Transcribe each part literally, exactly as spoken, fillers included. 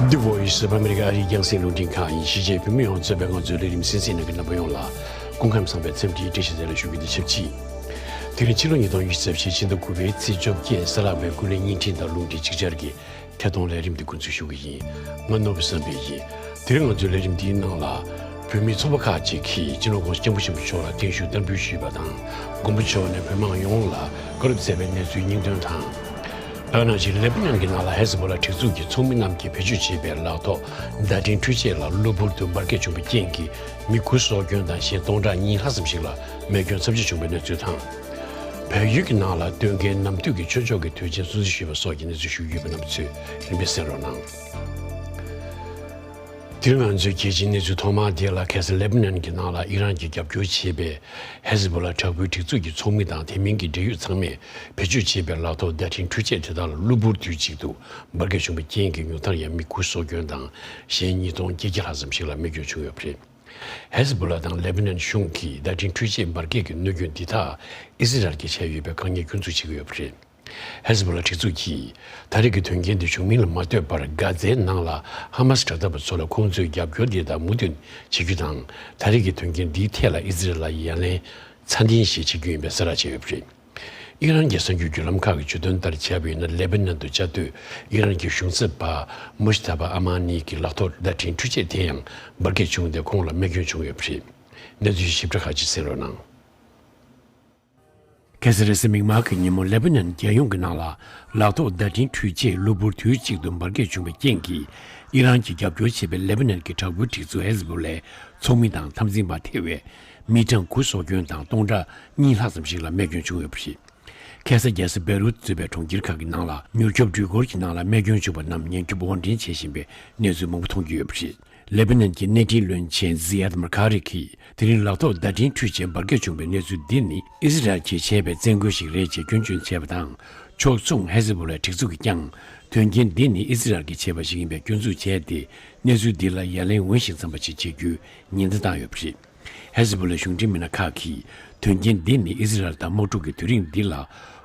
The Voice of America ཨ་རིའི་རྒྱང་སྲིང་རླུང་འཕྲིན་ཁང་ཡིན། གཞིས་བྱེས་བོད་མི་ཡོངས་གཙོས་པའི་ང་ཚོའི་ལས་རིམ་གསན་གཟིགས་གནང་མཁན་རྣམ་པ་ཡོངས་ལ་སྐུ་ཁམས་བཟང་བའི་འཚམས་འདྲིའི་བཀྲ་ཤིས་བདེ་ལེགས་ཞུ་རྒྱུ་དང་ཆབས་ཅིག་དེ་རིང་ཕྱི་ལོ་ཉིས་སྟོང་ཉི་ཤུ་རྩ་བཞི་ཕྱི་ཟླ་དགུ་པའི་ཚེས་བཅོ་བརྒྱད་གཟའ་ལྷག་པའི་ཀུན་གླེང་བརྙན་འཕྲིན་དང་རླུང་འཕྲིན་ཅིག་ཅར་གྱི་ཐད་གཏོང་ལས་རིམ་འདི་འགོ་འཛུགས་ཞུ་གི་ཡིན། ང་ནོར་བུ་བསམ་འཕེལ་ཡིན། དེ་རིང་ང་ཚོའི་ལས་རིམ་འདིའི་ནང་ལ། བོད་མིའི་ཚོགས་པ་ཁག་ཅིག་གིས་སྤྱི་ནོར་༸གོང་ས་༸སྐྱབས་མགོན་ཆེན་པོ་མཆོག་ལ་བརྟན་བཞུགས་བསྟར་འབུལ་ཞུས་པ་དང་། མགོན་པོ་མཆོག་ནས་བོད་དམངས་ཡོངས་ལ་བཀའ་སློབ་སྩལ་བའི་གནས་ཚུལ་སྙིང་དོན་དང་། ད་ག་ནང་བཞིན་ལེ་པ་ནན་གྱི་ནང་ལ་ཧེ་ཟི་བྷོ་ལ་སྒྲིག་འཛུགས་ཀྱི་ཚོགས་མི་རྣམས་ཀྱིས་བེད་སྤྱོད་བྱས་པའི་ལག་ཐོགས་བརྡ་འཕྲིན་འཕྲུལ་ཆས་ལ་གློ་བུར་དུ་འབར་གས་བྱུང་བའི་རྐྱེན་གྱིས་མི་དགུ་སྲོག་སྐྱོན་དང་གཞན་སྟོང་ཕྲག་གཉིས་ལྷག་ཙམ་ཞིག་ལ་རྨས་སྐྱོན་ཚབས་ཆེ་བྱུང་བའི་གནས་ཚུལ་དང་། བལ་ཡུལ་གྱི་ནང་ལ་སྟོན་ཁའི་ནམ་དུས་ཀྱི་ཆོས་ཕྱོགས་ཀྱི་དུས་ཆེན་སྲུང་བརྩི་ཞུས་པ་སོགས་ཀྱི་གནས་ཚུལ་ཞུ་རྒྱུ་ཡོད་པ་རྣམས་ཚོས་རིམ་པས་གསན་རོགས་གནང་། དེ་རིང་ང་ཚོའི་གལ་ཆེའི་གནས་ཚུལ་ཐོག་མ་དེ་ལ། ཁ་སང་ལེ་པ་ནན་གྱི་ནང་ལ་ཨི་རན་གྱིས་རྒྱབ་སྐྱོར་བྱེད་པའི་ཧེ་ཟི་བྷོ་ལ་དྲག་པོའི་སྒྲིག་འཛུགས་ཀྱི་ཚོགས་མི་དང་དེ་མིན་གྱི་འབྲེལ་ཡོད་ཚང་མས་བེད་སྤྱོད་བྱས་པའི་ལག་ཐོགས་བརྡ་འཕྲིན་འཕྲུལ་ཆས་དེ་དག་ལ་གློ་བུར་དུས་གཅིག་ཏུ་འབར་གས་བྱུང་བའི་རྐྱེན་གྱིས་ཉུང་མཐར་ཡང་མི་དགུ་སྲོག་སྐྱོན་དང་གཞན་ཉིས་སྟོང་བརྒྱད་བརྒྱ་ལྷག་ཙམ་ཞིག་ལ་རྨས་སྐྱོན་བྱུང་ཡོད་པ་རེད། ཧེ་ཟི་བྷོ་ལ་དང་ལེ་པ་ནན་གཞུང་གིས་བརྡ་འཕྲིན་འཕྲུལ་ཆས་འབར་གས་ཀྱི་གནོད་སྐྱོན་འདི་དག་ཨི་ཟི་རལ་གྱིས་བྱས་ཡོད་པའི་དཀའ་ངལ་སྐྱོན་འཛུགས་བྱེད་ཀྱི་ཡོད་པ་རེད། ཧེ་ཟི་བྷོ་ལ་སྒྲིག་འཛུགས་ཀྱིས་ད་རེས་ཀྱི་དོན་རྐྱེན་འདི་བྱུང་མིན་ལ་མ་ལྟོས་པར། གྷ་ཛའི་ནང་ལ་ཧ་མ་སི་དྲག་འཐབ་པ་ཚོ་ལ་ཁོང་ཚོའི་རྒྱབ་སྐྱོར་འདི་དག་མུ་མཐུད་བྱེད་རྒྱུ་དང་། ད་རེས་ཀྱི་དོན་རྐྱེན་འདིའི་ཐད་ལ་ཨི་ཟི་རལ་ལ་ཡ་ལན་ཚ་འདེན་ཞིག་བྱེད་རྒྱུ་ཡིན་པའི་གསལ་བསྒྲགས་བྱས་ཡོད་པ་རེད། ཨི་རན་གྱི་གསར་འགྱུར་བརྒྱུད་ལམ་ཁག་གིས་བརྗོད་དོན་ལྟར་བྱས་པ་ཡིན་ན། ལེ་པ་ནན་དུ་བཅའ་སྡོད་ཨི་རན་གྱི་གཞུང་ཚབ་པ་མུ་ཤི་ཐ་བྷ་ཨ་མ་ནི་གི་ལག་ཐོགས་བརྡ་འཕྲིན་འཕྲུལ་ཆས་དེ་ཡང་འབར་གས་བྱུང་སྟེ་ཁོང་ལ་རྨས་སྐྱོན་བྱུང་ཡོད་པ་རེད། གནས་ཚུལ་ཞིབ་ཕྲ་ཁག་ཅིག་གསན་རོགས་གནང་། ཁ་སང་རེས་གཟའ་མིག་དམར་གྱི་ཉིན་མོ་ལེ་པ་ནན་རྒྱལ་ཡོངས་ཀྱི་ནང་ལ་ལག་ཐོགས་བརྡ་འཕྲིན་འཕྲུལ་ཆས་གློ་བུར་དུས་གཅིག་ཏུ་འབར་གས་བྱུང་བའི་རྐྱེན་གྱིས། ཨི་རན་གྱིས་རྒྱབ་སྐྱོར་བྱེད་པའི་ལེ་པ་ནན་གྱི་དྲག་པོའི་སྒྲིག་འཛུགས་ཧེ་ཟི་བྷོ་ལའི་ཚོགས་མི་དང་འཐབ་འཛིང་པ་ཐེ་བའི་མི་གྲངས་དགུ་སྲོག་སྐྱོན་དང་སྟོང་ཕྲག་གཉིས་ལྷག་ཙམ་ཞིག་ལ་རྨས་སྐྱོན་བྱུང་ཡོད་པ་རེད། ཁ་སང་རྒྱལ་ས་བེ་རུད་གཙོས་པའི་གྲོང་ཁྱེར་ཁག་གི་ནང་ལ་མྱུར་སྐྱོབ་འགྲུལ་འཁོར་གྱི་ནང་ལ་རྨས་སྐྱོན་བྱུང་བ་རྣམས་ཉེན་སྐྱོབ་དབོར་འདྲེན་བྱེད་བཞིན་པའི་གནས་ཚུལ་མང་པོ་མཐོང་རྒྱུ་ཡོད་པ་རེད། ལེ་པ་ནན་གྱི་གནས་འཕྲིན་བློན་ཆེན་ཟི་ཡད་མར་ཁ་རི་གིས། དེ་རིང་ལག་ཐོགས་བརྡ་འཕྲིན་འཕྲུལ་ཆས་འབར་གས་བྱུང་བའི་གནས་ཚུལ་འདི་ནི་ཨི་ཟི་རལ་གྱིས་བྱས་པའི་བཙན་རྒོལ་ཞིག་རེད་ཅེས་སྐྱོན་བརྗོད་བྱས་པ་དང་། ཕྱོགས་མཚུངས་ཧེ་ཟི་བྷོ་ལའི་སྒྲིག་འཛུགས་ཀྱིས་ཀྱང་། དོན་རྐྱེན་འདི་ནི་ཨི་ཟི་རལ་གྱིས་བྱས་པ་ཞིག་ཡིན་པའི་སྐྱོན་འཛུགས་བྱས་ཏེ། གནས་ཚུལ་འདི་ལ་ཡ་ལན་འོས་ཤིང་འཚམ་པ་ཞིག་བྱེད་རྒྱུའི་ཉེན་བརྡ་བཏང་ཡོད་པ་རེད། ཧེ་ཟི་བྷོ་ལའི་གཞུང་འབྲེལ་མི་སྣ་ཁག་གིས། དོན་རྐྱེན་འདི་ནི་ཨི་ཟི་རལ་དང་དམག་འཁྲུག་གི་དུས་རིང་འདི་ལ།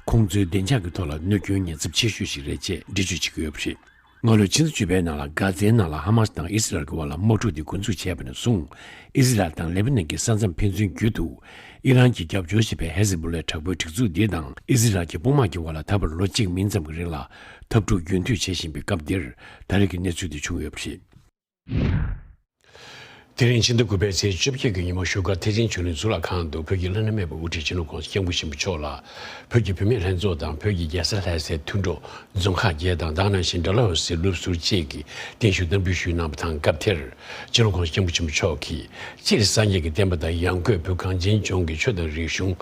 ཁོང་ཚོའི་བདེ་འཇགས་ཀྱི་ཐོག་ལ་གནོད་སྐྱོན་ཉེན་ཚབས་ཆེ་ཤོས་ཤིག་རེད་ཅེས་འགྲེལ་བརྗོད་བྱེད་ཀྱི་ཡོད་པ་རེད། སྔ་ལོའི་ཕྱི་ཟླ་བཅུ་པའི་ནང་ལ་གྷ་ཛའི་ནང་ལ་ཧ་མ་སི་དང་ཨི་སི་རལ་གྱི་དབར་ལ་དམག་འཁྲུག་འདི་འགོ་འཛུགས་བྱས་པ་ནས་བཟུང་། ཨི་སི་རལ་དང་ལེ་པ་ནན་གྱི་ས་མཚམས་ཕན་ཚུན་བརྒྱུད་དུ། ཨི་རན་གྱིས་རྒྱབ་སྐྱོར་བྱེད་པའི་ཧེ་ཟི་བྷོ་ལའི་དྲག་པོའི་སྒྲིག་འཛུགས་འདི་དང་ཨི་སི་རལ་གྱི་དཔུང་དམག་གི་དབར་ལ་ད་བར་ལོ་གཅིག་མིན་ཙམ་གྱི་རིང་ལ་འཐབ་འཁྲུག་རྒྱུན་མཐུད་བྱེད་བཞིན་པའི་སྐབས་འདིར། ད་རེས་ཀྱི་གནས་ཚུལ་འདི་བྱུང་ཡོད་པ་རེད། དེ་རིང་ཕྱི་ཟླ་དགུ་པའི་ཚེས་བཅོ་བརྒྱད་ཀྱི་ཉིན་མོ་བཞུགས་སྒར་ཐེག་ཆེན་ཆོས་གླིང་གཙུག་ལག་ཁང་དུ་བོད་ཀྱི་བླ་ན་མེད་པའི་དབུ་ཁྲིད་སྤྱི་ནོར་༸གོང་ས་༸སྐྱབས་མགོན་ཆེན་པོ་མཆོག་ལ། བོད་ཀྱི་བུད་མེད་ལྷན་ཚོགས་དང་བོད་ཀྱི་རྒྱལ་ས་ལྷ་སའི་མཐུན་གྲོགས་རྫོང་ཁག་བརྒྱད་དང་། ད་ག་ནང་བཞིན་ཌལ་ཧོ་སི་སློབ་ཟུར་བཅས་ཀྱིས་བརྟན་བཞུགས་བསྟར་འབུལ་ཞུས་གནང་བ་དང་། སྐབས་དེར་སྤྱི་ནོར་༸གོང་ས་༸སྐྱབས་མགོན་ཆེན་པོ་མཆོག་གིས། སྤྱིར་སངས་རྒྱས་ཀྱི་བསྟན་པ་དང་ཡང་སྒོས་བོད་གངས་ཅན་ལྗོངས་ཀྱི་ཆོས་དང་རིག་གཞུང་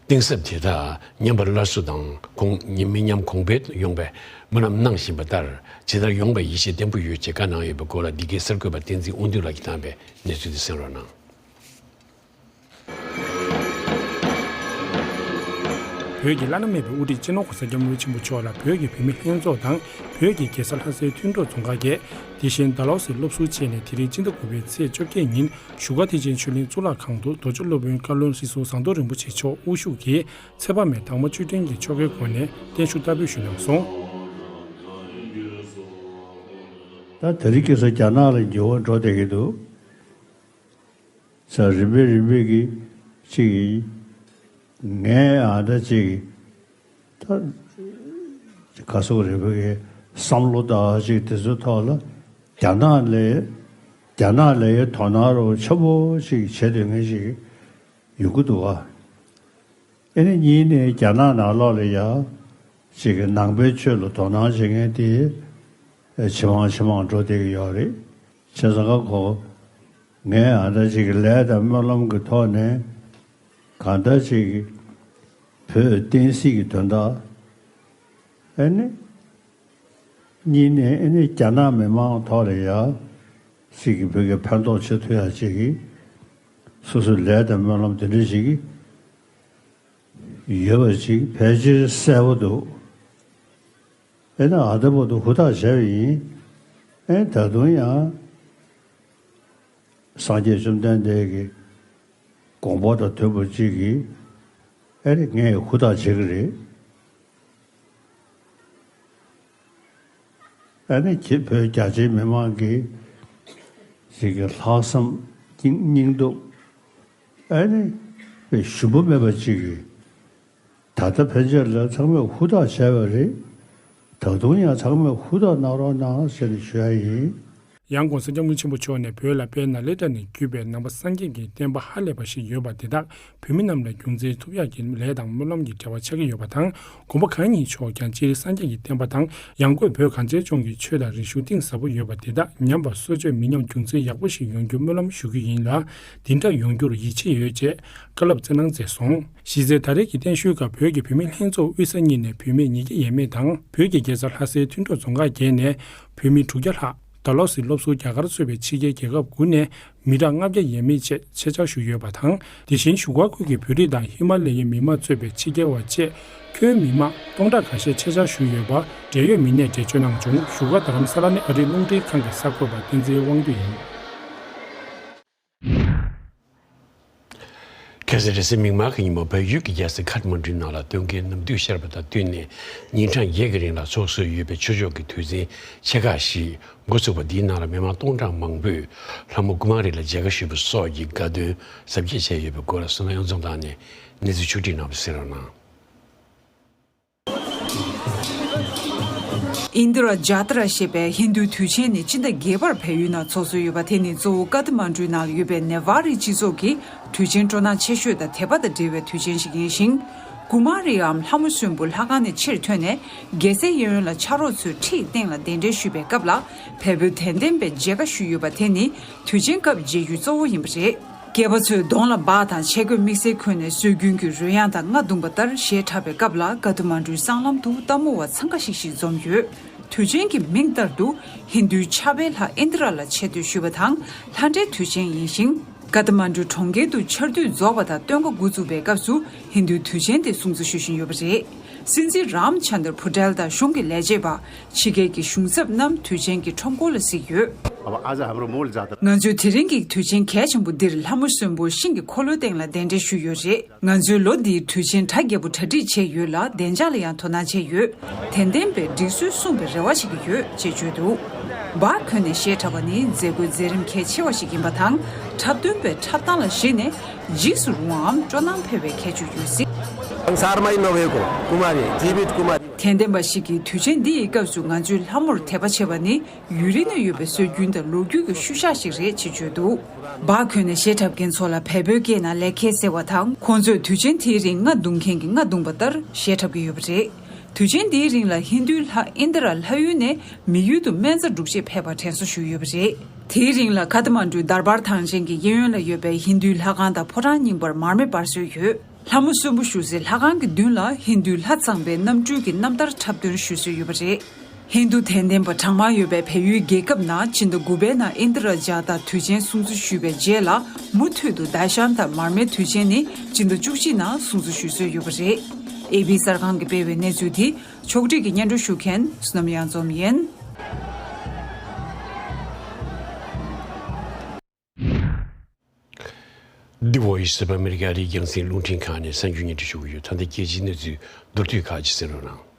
གཏིང་ཟབ་དེ་དག་ཉམས་པ་སླར་གསོ་དང་གོང་མི་ཉམས་གོང་འཕེལ་ཡོང་བའི་སྨོན་ལམ་གནང་བཞིན་པ་ལྟར། ཇི་ལྟར་ཡོང་བའི་ཡིད་ཆེས་བརྟན་པོ་ཡོད་ཅེས་བཀའ་གནང་ཡོད་པའི་སྐོར་ལ། འདི་གའི་གསར་འགོད་པ་བསྟན་འཛིན་དབང་འདུས་ལགས་ཀྱིས་བཏང་བའི་གནས་ཚུལ་དེ་གསན་རོགས་གནང་། བོད་ཀྱི་བླ་ན་མེད་པའི་དབུ་ཁྲིད་སྤྱི་ནོར་༸གོང་ས་༸སྐྱབས་མགོན་ཆེན་པོ་མཆོག་ལ་བོད་ཀྱི་བུད་མེད་ལྷན་ཚོགས་དང་བོད་ཀྱི་རྒྱལ་ས་ལྷ་སའི་མཐུན་གྲོགས་རྫོང་ཁག་བརྒྱད། དེ་བཞིན་ཌལ་ཧོ་སི་སློབ་ཟུར་བཅས་ནས་དེ་རིང་ཕྱི་ཟླ་དགུ་པའི་ཚེས་བཅོ་བརྒྱད་ཉིན་བཞུགས་སྒར་ཐེག་ཆེན་ཆོས་གླིང་གཙུག་ལག་ཁང་དུ་རྡོ་རྗེ་སློབ་དཔོན་བཀའ་བློན་ཁྲི་ཟུར་ཟམ་གདོང་རིན་པོ་ཆེ་མཆོག་དབུ་བཞུགས་ཀྱིས་ཚེ་དཔག་མེད་དྭངས་མ་བཅུད་ལྡན་གྱི་ཆོ་གའི་སྒོ་ནས་བརྟན་བཞུགས་བསྟར་འབུལ་ཞུས་གནང་སོང་། ད་དེ་རིང་ཁ་སང་རྒྱ་ནག་ལ་འགྱུར་བ་འགྲོ་བསྡད་ཀྱི་འདུག་ས་རིམ་པས་རིམ་པས་ཀྱིས་ཅིག་ངས་ཨ་ད་ཅིག་ད་ག་སོག་རིམ་པས་ཀྱི་བསམ་བློ་དང་ཅིག་དེ་ཚོའི་ཐོག་ལ་རྒྱ་ནག་ལས་རྒྱ་ནག་ལས་དོ་སྣང་རོགས་ཆེན་པོ་ཅིག་བྱེད་སྡོད་མཁན་ཅིག་ཡོང་གི་འདུག་ག་ཨ་ནི་གཉིས་ནས་རྒྱ་ནག་ནང་ལོགས་ལ་ཡ་ཅིག་གི་ནང་པའི་ཆོས་ལ་དོ་སྣང་བྱེད་མཁན་དེ་ཇེ་མང་ཇེ་མང་འགྲོ་བསྡད་ཀྱི་ཡོད་རེད། བྱས་ཙང་ཁོ་ངས་ཨ་ད་ཅིག་གི་ལས་དང་སྨོན་ལམ་གྱི་ཐོག་ནས་གང་ལྟར་ཅིག་གི་བོད་བསྟན་སྲིད་ཀྱི་དོན་དག་ཨ་ནི། གཉིས་ནས་ཨ་ནི་རྒྱ་ནག་མི་མང་ཐོག་ལ་ཡ་ཅིག་གི་བོད་ཀྱི་ཕན་ཐོགས་བྱེད་ཐུབ་ཡ་ཅིག་གི་སོ་སོའི་ལས་དང་སྨོན་ལམ་དེ་འདྲ་ཞིག་ཡོད་པ་ཅིག་ཕལ་ཆེར་གསལ་པོ་འདུག་ཨ་ནི་ཨ་ད་བར་དུ་ཧུར་ཐག་བྱས་པ་ཡིན། ཨ་ནི་ད་དུང་ཡང་སངས་རྒྱས་བཅོམ་ལྡན་འདས་ཀྱི་དགོངས་པ་དང་མཐུན་པ་ཅིག་གི་ཨ་ནི་ངས་ཧུར་ཐག་བྱེད་ཀྱི་རེད། ཨ་ནི་ཁྱེད་བོད་རྒྱ་ཆེའི་མི་མང་གི་ཅིག་གི་ལྷག་བསམ་སྙིང་སྙིང་སྟོབས། ཨ་ནི་དཔེ་ཞུམ་པ་མེད་པ་ཅིག་གིས། ད་ལྟ་ཕན་ཆད་ལ་ཚང་མས་ཧུར་ཐག་བྱས་པ་རེད། ད་དུང་ཡང་ཚང་མས་ཧུར་ཐག་གནང་རོགས་གནང་ཟེར་ནས་ཞུ་ཡ་ཡིན། ཡང་༧གོང་ས་༧སྐྱབས་མགོན་ཆེན་པོ་མཆོག་ནས་བོད་ལ་དཔལ་ནཱ་ལེནྡྲ་ནས་བརྒྱུད་པའི་ནང་པ་སངས་རྒྱས་ཀྱི་བསྟན་པ་ཧ་ལས་པ་ཞིག་ཡོད་པ་དེ་དག་བོད་མི་རྣམས་ལ་རྒྱུན་འཛིན་ཐུབ་ཡག་གི་ལས་དང་སྨོན་ལམ་གྱི་འབྲེལ་བ་ཆགས་ཀྱི་ཡོད་པ་དང་། དགོངས་པ་གང་ཡིན་ཆོག་ཀྱང་སྤྱིར་སངས་རྒྱས་ཀྱི་བསྟན་པ་དང་ཡང་སྒོས་བོད་གངས་ཅན་ལྗོངས་ཀྱི་ཆོས་དང་རིག་གཞུང་གཏིང་ཟབ་པོ་ཡོད་པ་དེ་དག་ཉམས་པ་སོར་ཆུད་མི་ཉམས་རྒྱུན་འཛིན་ཡག་པོ་ཞིག་ཡོང་རྒྱུ་སྨོན་ལམ་ཞུ་རྒྱུ་ཡིན་ལ། འདི་འདྲ་ཡོང་རྒྱུར་ཡིད་ཆེས་ཡོད་ཅེས་བཀའ་སློབ་སྩལ་གནང་མཛད་སོང་། གཞི་རྩའི་ད་རེས་ཀྱི་བརྟན་བཞུགས་སྐབས་བོད་ཀྱི་བུད་མེད་ལྷན་ཚོགས་དབུས་ས་གཉིས་ནས་བུད་མེད་ཉིས་བརྒྱ་ཡས་མས་དང་བོད་ཀྱི་རྒྱལ་ས་ལྷ་སའི་མཐུན་གྲོགས་རྫོང་ཁག་བརྒྱད་ནས་བུད་མེད་དྲུག་བརྒྱ་ལྷག་ཌལ་ཧོ་སི་སློབ་ཟུར་རྒྱ་གར་གཙོས་པའི་ཕྱི་རྒྱལ་རྒྱལ་ཁབ་དགུ་ནས་མི་གྲངས་ལྔ་བརྒྱ་ཡས་མས་བཅས་ཆེད་བཅར་ཞུས་ཡོད་པ་དང་། དེ་བཞིན་བཞུགས་སྒར་ཁུལ་གྱི་བོད་རིགས་དང་ཧི་མ་ལ་ཡའི་མི་མང་གཙོས་པའི་ཕྱི་རྒྱལ་བ་བཅས་ཁྱོན་མི་མང་སྟོང་ཕྲག་ཁ་ཤས་ཆེད་བཅར་ཞུས་ཡོད་པ་འབྲེལ་ཡོད་མི་སྣས་འགྲེལ་བརྗོད་གནང་བྱུང་། བཞུགས་སྒར་རྡ་རམ་ས་ལ་ནས་ཨ་རིའི་རླུང་འཕྲིན་ཁང་གི་གསར་འགོད་པ་བསྟན་འཛིན་དབང་འདུས་ཡིན། ཁ་སང་རེས་གཟའ་མིག་དམར་གྱི་ཉིན་མོ་བལ་ཡུལ་གྱི་རྒྱལ་ས་ཁ་ཐ་མན་ཌུའི་ནང་ལ་སྟོན་ཁའི་ནམ་དུས་ཤར་བ་དང་བསྟུན་ནས་ཉིན་གྲངས་བརྒྱད་ཀྱི་རིང་ལ་ཚོགས་སྲོལ་ཡོད་པའི་ཆོས་ཕྱོགས་ཀྱི་དུས་ཆེན་ཆེ་ཁག་ཞིག་འགོ་ཚུགས་པ་འདིའི་ནང་ལ་མི་མང་སྟོང་ཕྲག་མང་པོས་ལྷ་མོ་ཀུ་མ་རི་ལ་མཇལ་ཁ་ཞུས་པ་སོགས་ཀྱི་དགའ་སྟོན་གཟབ་རྒྱས་བྱས་ཡོད་པའི་སྐོར་བསོད་ནམས་དབྱངས་འཛོམས་ལགས་ནས་གནས་ཚུལ་ཕྱོགས་སྒྲིག་གནང་བ་གསན་རོགས་གནང་། ཨིན་དི་ར་ཇཱ་ཏི་ར་ཞེས་པའི་ཧིན་རྡུའི་དུས་ཆེན་ནི་སྤྱི་ཟླ་བརྒྱད་པར་བལ་ཡུལ་ནང་ཚོགས་སྲོལ་ཡོད་པ་དེ་ནི་གཙོ་བོ་ཀ་ཐ་མན་ཌུའི་ནང་ཡོད་པའི་ནེ་ཝཱ་རིའི་སྤྱི་ཚོགས་ཀྱི་དུས་ཆེན་སྤྲོ་སྣང་ཆེ་ཤོས་དང་དད་པ་དང་འབྲེལ་བའི་དུས་ཆེན་ཞིག་ཡིན་ཞིང་། ཀུ་མཱ་རིའམ་ལྷ་མོ་གསོན་པོ་ལྷ་ཁང་ནས་ཕྱིར་ཐོན་ནས་རྒྱལ་སའི་གཡས་གཡོན་ལ་ཕྱག་རོགས་ཚོས་ཁྲིའི་སྟེང་ལ་གདན་འདྲེན་ཞུས་པའི་སྐབས་ལ་བལ་པོའི་དད་ལྡན་པས་མཇལ་ཁ་ཞུས་ཡོད་པ་དེ་ནི་དུས་ཆེན་སྐབས་མཇལ་རྒྱུའི་གཙོ་བོ་ཡིན་པ་རེད། སྐྱེས་པ་ཚོས་གདོང་ལ་འབག་དང་ཆས་གོས་དམིགས་བསལ་གོན་ནས་སྲོལ་རྒྱུན་གྱི་རོལ་དབྱངས་དང་རྔ་བརྡུངས་པ་ལྟར་གཞས་འཁྲབ་པའི་སྐབས་ལ་ཀ་ཐ་མན་ཌུའི་སྲང་ལམ་དུ་ལྟད་མོ་བ་འཚང་ཁ་ཤིག་ཤིག་འཛོམས་ཡོད། དུས་ཆེན་གྱི་མིང་ལྟར་དུ་ཧིན་རྡུའི་ཕྱྭ་པའི་ལྷ་ཨིན་དི་ར་ལ་ཆེ་བསྟོད་ཞུས་པ་དང་ལྷ་འདྲེའི་དུས་ཆེན་ཡིན་ཞིང་། ཀ་ཐ་མན་ཌུ་གྲོང་ཁྱེར་དུ་ཆར་དུས་རྫོགས་པ་དང་སྟོན་ཁ་འགོ་བཙུགས་པའི་སྐབས་སུ་ཧིན་རྡུའི་དུས་ཆེན་དེ་སྲུང་བརྩི་ཞུ་བཞིན་ཡོད་པ་རེད། སྲིད་འཛིན་རམ་ཆན་དར་ཕུ་ཏེལ་དང་གཞུང་གི་ལས་བྱེད་པ། ཕྱི་རྒྱལ་གྱི་གཞུང་ཚབ་རྣམས་དུས་ཆེན་གྱི་ཁྲོམ་སྐོར་ལ་གཟིགས་ཡོད། अब आज हाम्रो मूल जात्रा ང་ཚོའི་དེ་རིང་གི་དུས་ཆེན་གལ་ཆེན་པོ་འདིར་ལྷ་མོ་གསོན་པོ་ཤིང་གི་འཁོར་ལོའི་སྟེང་ལ་གདན་འདྲེན་ཞུས་ཡོད་རེད། ང་ཚོའི་ལོ་འདིའི་དུས་ཆེན་གྲ་རྒྱས་པོ་གྲ་སྒྲིག་བྱས་ཡོད་ལ་བདེ་འཇགས་ལ་ཡང་དོ་སྣང་བྱས་ཡོད། དད་ལྡན་པས་སྒྲིག་སྲོལ་སྲུང་བའི་རེ་བ་བྱེད་ཀྱི་ཡོད་ཅེས་བརྗོད་འདུག་འབག་གོན་ནས་གཞས་འཁྲབ་པ་ནི་མཛད་སྒོའི་མཛད་རིམ་གལ་ཆེ་བ་ཞིག་ཡིན་པ་དང་འཁྲབ་སྟོན་པའི་འཁྲབ་སྟངས་ལ་གཞིགས་ནས་འཇིགས་སུ་རུང་བའམ་སྤྲོ་སྣང་འཕེལ་བའི་ཁྱད་ཆོས་ཡོད་སྲིད། Ang Sarmai Noveko Kumari, Jibit Kumari. དད་ལྡན་པ་ཞིག་གིས་དུས་ཆེན་འདི་ཡི་སྐབས་སུ་ང་ཚོའི་ལྷ་མོར་དད་པ་བྱེད་པ་ནི་ཡུན་རིང་ནས་ཡོད་པའི་སྲོལ་རྒྱུན་དང་ལོ་རྒྱུས་ཀྱི་ཤུལ་བཞག་ཞིག་རེད་ཅེས་བརྗོད་འདུག་འབག་གོན་ནས་གཞས་འཁྲབ་མཁན་ཚོ་ལ་བལ་པོའི་སྐད་ནང་ལེ་ཁེ་ཟེར་བ་དང་ཁོང་ཚོས་དུས་ཆེན་དེའི་རིང་རྔ་བརྡུང་མཁན་གྱིས་རྔ་བརྡུངས་པ་ལྟར་གཞས་འཁྲབ་ཀྱི་ཡོད་པ་རེད། དུས་ཆེན་འདིའི་རིང་ལ་ཧིན་རྡུའི་ལྷ་ཨིན་དི་ར་ལྷ་ཡུལ་ནས་མི་ཡུལ་དུ་སྨན་རྩྭ་སྒྲུག་ཆེད་ཕེབས་པར་དྲན་གསོ་ཞུས་ཡོད་པ་རེད། དེའི་རིང་ལ་ཀ་ཐ་མན་ཌུའི་དར་བར་ཐང་ཆེན་གྱི་གཡས་གཡོན་ལ་ཡོད་པའི་ཧིན་རྡུའི་ལྷ་ཁང་དང་ཕོ་བྲང་རྙིང་པར་མར་མེ་སྤར་སྲོལ་ཡོད། ལྷ་མོ་གསོན་པོ་བཞུགས་སའི་ལྷ་ཁང་གི་མདུན་ལ་ཧིན་རྡུའི་ལྷ་གཙང་པའི་གནམ་གྲུའི་གི་རྣམ་ཐར་འཁྲབ་སྟོན་ཞུ་སྲོལ་ཡོད་པ་རེད། ཧིན་རྡུ་དད་ལྡན་པ་གྲངས་མང་ཡོད་པའི་བལ་ཡུལ་རྒྱལ་ཁབ་ནང་སྤྱི་ཟླ་དགུ་པའི་ནང་ཨིན་དི་ར་ཇཱ་ཏཱ་དུས་ཆེན་སྲུང་བརྩི་ཞུས་པའི་རྗེས་ལ་མུ་མཐུད་དུ་ཟླ་ཤམ་དང་མར་མེའི་དུས་ཆེན་ནི་སྤྱི་ཟླ་བཅུ་གཅིག་ནང་སྲུང་བརྩི་ཞུ་སྲོལ་ཡོད་པ་རེད། ཨེ་བྷི་གསར་ཁང་གིས་སྤེལ་བའི་གནས་ཚུལ་དེ་ཕྱོགས་སྒྲིག་གིས་སྙན་སྒྲོན་ཞུ་མཁན་བསོད་ནམས་གཡང་འཛོམས་ཡིན། འདི་Voice of America ཨ་རིའི་རྒྱང་སྲིང་རླུང་འཕྲིན་ཁང་ནས་གསར་འགྱུར་སྙན་སྒྲོན་ཞུ་གི་ཡོད། ད་ལྟ་རྒྱལ་སྤྱིའི་གནས་ཚུལ་མདོར་བསྡུས་ཁག་ཅིག་གསན་རོགས་གནང་།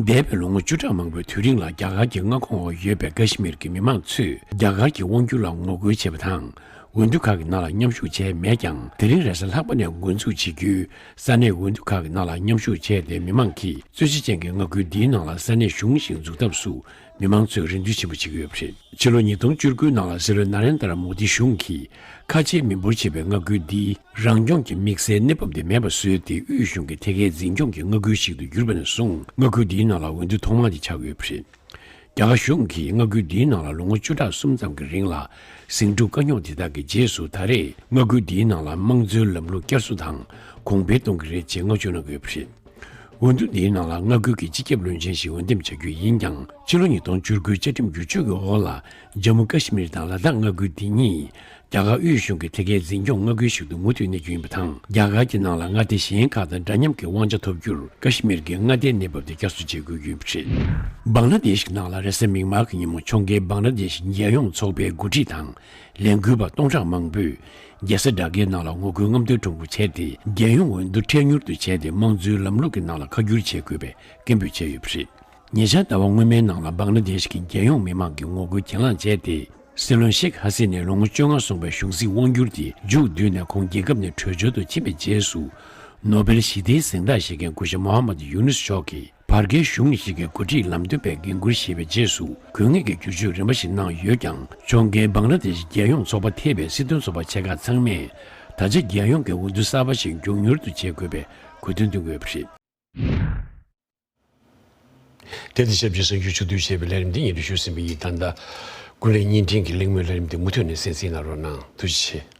འདས་པའི་ལོ་ངོ་བཅུ་ཕྲག་མང་པོའི་དུས་རིང་ལ་རྒྱ་གར་གྱི་མངའ་ཁོངས་འོག་ཡོད་པའི་ཀ་ཤི་མིར་གྱི་མི་མང་ཚོས་རྒྱ་གར་གྱི་དབང་སྒྱུར་ལ་ངོ་རྒོལ་བྱས་པ་དང་། འོས་བསྡུ་ཁག་གི་ནང་ལ་མཉམ་ཞུགས་བྱས་མེད་ཀྱང་། དེ་རིང་རེས་གཟའ་ལྷག་པ་ནས་འགོ་འཛུགས་བྱེད་རྒྱུའི་ས་གནས་འོས་བསྡུ་ཁག་གི་ནང་ལ་མཉམ་ཞུགས་བྱས་ཏེ། མི་མང་གིས་རྩོད་གཞི་ཅན་གྱི་མངའ་ཁུལ་འདིའི་ནང་ལ་ས་གནས་གཞུང་ཞིག་འཛུགས་ཐབས་སུ་མི་མང་ཚོས་རེ་འདུན་ཆེན་པོ་བྱེད་ཀྱི་ཡོད་པ་རེད། ཕྱི་ལོ་ཉིས་སྟོང་བཅུ་དགུ་ནང་ལ་སྲིད་བློན་ན་རེན་དར་མོ་དི་གཞུང་གིས་ཁ་ཆེའི་མི་འབོར་ཆེ་བའི་མངའ་ཁུལ་འདིའི་རང་སྐྱོང་གི་དམིགས་བསལ་གནས་བབ་དེ་མེད་པ་བཟོས་ཏེ། དབུས་གཞུང་གི་ཐད་ཀའི་འཛིན་སྐྱོང་གི་མངའ་ཁུལ་ཞིག་ཏུ་གྱུར་པ་ནས་བཟུང་། མངའ་ཁུལ་འདིའི་ནང་ལ་འོས་བསྡུ་ཐོག་མ་དེ་ཆགས་ཡོད་པ་རེད། རྒྱ་གར་གཞུང་གིས་མངའ་ཁུལ་འདིའི་ནང་ལ་ལོ་ངོ་བཅུ་ཕྲག་གསུམ་ཙམ་གྱི་རིང་ལ་ཟིང་འཁྲུག་དཀའ་རྙོག་དེ་དག་གི་རྗེས་སུ། ད་རེས་མངའ་ཁུལ་འདིའི་ནང་ལ་དམངས་གཙོའི་ལམ་ལུགས་བསྐྱར་གསོ་དང་གོང་འཕེལ་གཏོང་གི་རེད་ཅེས་མངགས་བཅོལ་གནང་གི་ཡོད་པ་རེད། འོས་བསྡུ་འདིའི་ནང་ལ་མངའ་ཁུལ་གྱི་སྤྱི་ཁྱབ་བློན་ཆེན་ཞིག་འོས་འདེམས་བྱ་རྒྱུ་ཡིན་ཀྱང་། ཕྱི་ལོ་ཉིས་སྟོང་བཅུ་དགུའི་བཅའ་ཁྲིམས་བསྒྱུར་བཅོས་ཀྱི་འོག་ལ་ཇམ་མུ་ཀ་ཤི་མིར་དང་ལ་དྭགས་མངའ་ཁུལ་འདི་གཉིས་རྒྱ་གར་དབུས་གཞུང་གི་ཐད་ཀའི་འཛིན་སྐྱོང་མངའ་ཁུལ་ཞིག་ཏུ་མུ་མཐུད་གནས་རྒྱུ་ཡིན་པ་དང་། རྒྱ་གར་གྱི་ནང་ལ་མངའ་སྡེ་གཞན་ཁག་དང་འདྲ་མཉམ་གྱི་དབང་ཆ་ཐོབ་རྒྱུར་ཀ་ཤི་མིར་གྱི་མངའ་སྡེའི་གནས་བབ་དེ་བསྐྱར་གསོ་བྱེད་དགོས་ཀྱི་ཡོད་པ་རེད། བང་ལ་དེཤ་གི་ནང་ལ་རེས་གཟའ་མིག་དམར་གྱི་ཉིན་མོ་ཕྱོགས་འགལ་བང་ལ་དེཤ་རྒྱལ་ཡོངས་ཚོགས་པའི་འགོ་ཁྲིད་དང་ལས་འགུལ་བ་སྟོང་ཕྲག་མང་པོས་རྒྱལ་ས་ཌ་ཀའི་ནང་ལ་ངོ་རྒོལ་རྔམ་སྟོན་ཁྲོམ་སྐོར་བྱས་ཏེ། རྒྱལ་ཡོངས་འོས་བསྡུ་འཕྲལ་མྱུར་དུ་བྱས་ཏེ། དམངས་གཙོའི་ལམ་ལུགས་ཀྱི་ནང་ལ་ཁ་བསྒྱུར་བྱེད་དགོས་པའི་སྐད་འབོད་བྱས་ཡོད་པ་རེད། ཉེ་ཆར་ཟླ་བ་སྔོན་མའི་ནང་ལ་བང་ལ་དེཤ་གི་རྒྱལ་ཡོངས་མི་མང་གིས་ངོ་རྒོལ་གྱེན་ལངས་བྱས་ཏེ། སྲིད་བློན་ཤེག་ཧ་སི་ནའི་ལོ་ངོ་བཅོ་ལྔ་སོང་བའི་གཞུང་སྲིད་དབང་བསྒྱུར་དེ་མཇུག་བསྡུས་ནས་ཁོང་རྒྱལ་ཁབ་ནས་བྲོས་བྱོལ་དུ་ཕྱིན་པའི་རྗེས་སུ། ནོ་བེལ་ཞི་བདེའི་གཟེངས་རྟགས་བཞེས་མཁན་སྐུ་ཞབས་མོ་ཧ་མད་ཡུ་ནུས་མཆོག་གིས་བར་བརྒལ་གཞུང་ཞིག་གི་འགོ་ཁྲིད་ལམ་སྟོན་པའི་འགན་འཁུར་བཞེས་པའི་རྗེས་སུ་དགོས་ངེས་ཀྱི་བསྒྱུར་བཅོས་རིམ་པ་ཞིག་གནང་ཡོད་ཀྱང་། ཕྱོགས་འགལ་བང་ལ་དེཤ་རྒྱལ་ཡོངས་ཚོགས་པ་ཐེ་བའི་སྲིད་དོན་ཚོགས་པ་ཆེ་ཁག་ཚང་མས་ད་ཆ་རྒྱལ་ཡོངས་ཀྱི་འོས་བསྡུ་གསར་པ་ཞིག་མགྱོགས་མྱུར་དུ་བྱེད་དགོས་པའི་གོ་སྟོན་བཏོན་ཡོད་པ་རེད། དེ་དང་ཆབས་ཅིག་གསར་འགྱུར་ཕྱོགས་བསྡུས་བྱས་པའི་ལས་རིམ་འདི་ཉན་ཞུ་ཟིན་པ་ཡིན། ད་ལྟ་ཀུན་གླེང་བརྙན་འཕྲིན་གྱི་གླེང་མོལ་ལས་རིམ་འདི་མུ་མཐུད་ནས་གསན་གཟིགས་གནང་རོགས་གནང་། ཐུགས་རྗེ་ཆེ།